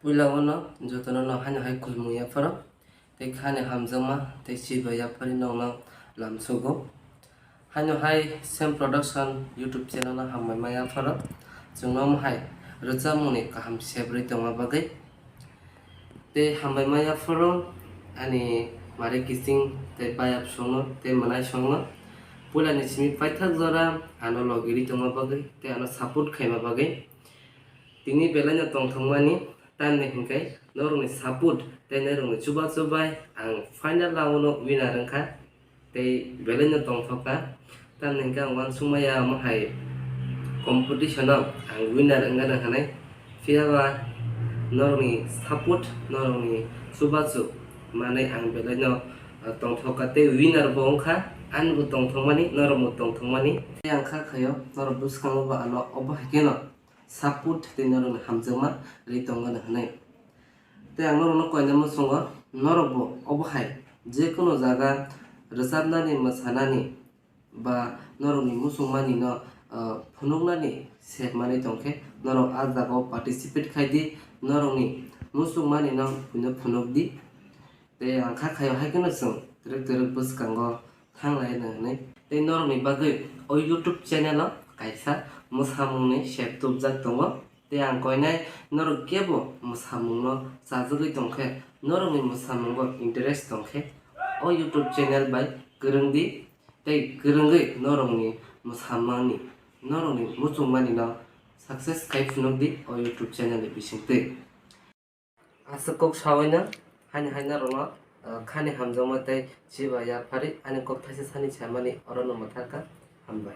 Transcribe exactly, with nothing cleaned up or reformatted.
Puila o no jotono no haino hai khulumung yapharo, tei khani hamjakma tei chiba yaphari nokno lamsugo. Haino hai Sam Production YouTube channel no hambai ma yapharo, chwngno omo hai rwchapmungni kaham sebrwi tongma bagwi. Tei hambai ma yapharo ani mari kiching tei bayap songno tei mwnai songno puilani simi paithak jora ano logiri tongma bagwi tei ano support khaima bagwi. Tini belai no tongthokmani tamni hinkhe norokni support tei norokni chubachu bai ang final round o winner wngkha tei belai no tongthokha. Tamni hinkhe ang uansukmaya omo hai competition o ang winner wngna hinwi, phiyaba norokni support, norokni chubachu manwi ang belai no, ah, tongthokha tei winner bo wngkha, ani bo tongthokmani, norok bo tongthokmani. Tei ang kha khaio norok bwskango bo ano obo hai kheno support tei norokni hamjakma rwi tongmani hwnwi. Tei ang norokno koina muchungo, norokbo obo hai jekunu jaga rwchapnani, mwsanani ba norokni muchungmani no, ah, phunuknani sep manwi tongkhe, norok ah jagao participate khai di, norokni muchungmani no buino phunuk di. Tei ang kha khaio hai kheno chwng twrwk twrwk bwskango thanglai no hwnwi. Tei norokni bagwi o YouTube channel o kaisa mwsamungni sep tubjak tongo. Tei ang koinai norok kebo mwsamungno chajagwi tongkhe, norokni mwsamungo interest tongkhe, o YouTube channel bai kwrwng di tei kwrwngwi norokni mwsamani, norokni muchungmani no success khai phunuk di o YouTube channel ni bisingtwi. Aswk kok saui no haini hai norokno, ah, khani hamjakma tei chiba yaphari ani kok thaisa sani samani oro no mwthangkha. Hambai.